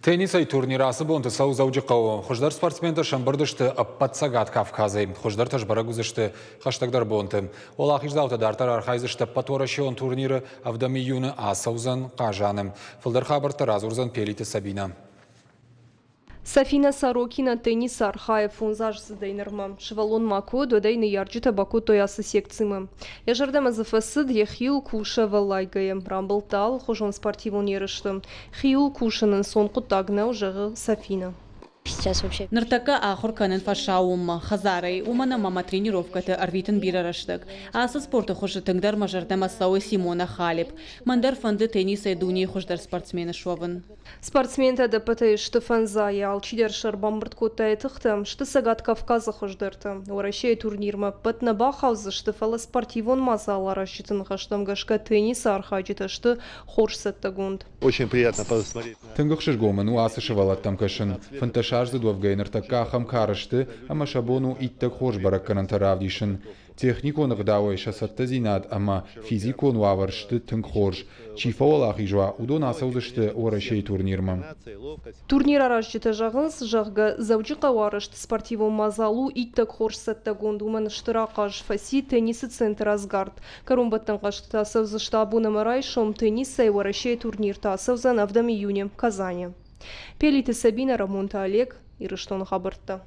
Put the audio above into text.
Теннисӕй турнир ацы бонты цӕуы Дзӕуджыхъӕуы. Хуыздӕр спортсментӕ сӕмбырд сты ӕппӕт Цӕгат Кавказӕй. Хуыздӕртӕ сбӕрӕг уыдзысты хӕстӕгдӕр бонты. Уӕлахиздзаутӕ дарддӕр архайдзысты ӕппӕтуӕрӕсеон турниры ӕвдӕм июны ацӕудзӕн Хъазаны. Фылдӕр хабӕрттӕ радзурдзӕн Пелиты Сабинӕ. Сафина Сорокина теннисы архайы фондзаздзыдӕй нырмӕ. Сывӕллон ма куы уыд, уӕд ӕй ныййарджытӕ бакодтой ацы секцимӕ. Йӕ зӕрдӕмӕ дзы фӕцыд, йӕхиуыл кусы ӕвӕллайгӕйӕ. Рамбылдта алыхуызон спортивон ерысты. Хиуыл кусын ӕнцон хъуыддаг нӕу, зӕгъы Сафина. Ныртӕккӕ ахуыр кӕнын фӕсаууонмӕ, хӕдзарӕй, уымӕн ӕмӕ мӕ тренировкӕты ӕрвитын бирӕ рӕстӕг. Ацы спорты хуызы тынгдӕр мӕ зӕрдӕмӕ цӕуы Симона Халеп. Мӕн дӕр фӕнды теннисӕй дунейы хуыздӕр спортсмен суӕвын. Спортсментӕ ӕдӕппӕтӕй сты фӕндзайы, алчидӕр сӕ ӕрбамбырд кодта йӕ тыхтӕ, сты Цӕгат Кавказы хуыздӕртӕ. Уӕрӕсейы турнирмӕ ӕппӕт нӕ бахаудзысты, фӕлӕ спортивон мадзал аразджыты ныхӕстӕм гӕсгӕ теннисы архайджытӕ сты хорз цӕттӕгонд. Очень приятно посмотреть. Тынг ӕхсызгон мын у ацы сывӕллӕттӕм кӕсын. Фынддӕсаздзыд уӕвгӕйӕ ныртӕккӕ ахӕм кары сты, ӕмӕ сӕ бон у иттӕг хорз бӕрӕггӕнӕнтӕ равдисын. Техникон ӕгъдауӕй сӕ цӕттӕдзинад ӕмӕ физикон уавӕр сты тынг хорз. Чи фӕуӕлахиз уа, уыдон ацӕудзысты Уӕрӕсейы турнирмӕ. Турнир аразджытӕ зӕгъынц, зӕгъгӕ, Дзӕуджыхъӕуы арӕзт спортивон мадзал у иттӕг хорз цӕттӕгонд, уымӕн стыр ахъаз фӕци теннисы центр «Асгард». Кӕронбӕттӕн хъӕзтытӕ ацӕудзысты абон ӕмӕ райсом, теннисӕй Уӕрӕсейы турнир та ацӕудзӕн ӕвдӕм июны Казаны. Пелиты Сабинӕ, Рӕмонты Олег, Ирыстоны хабӕрттӕ.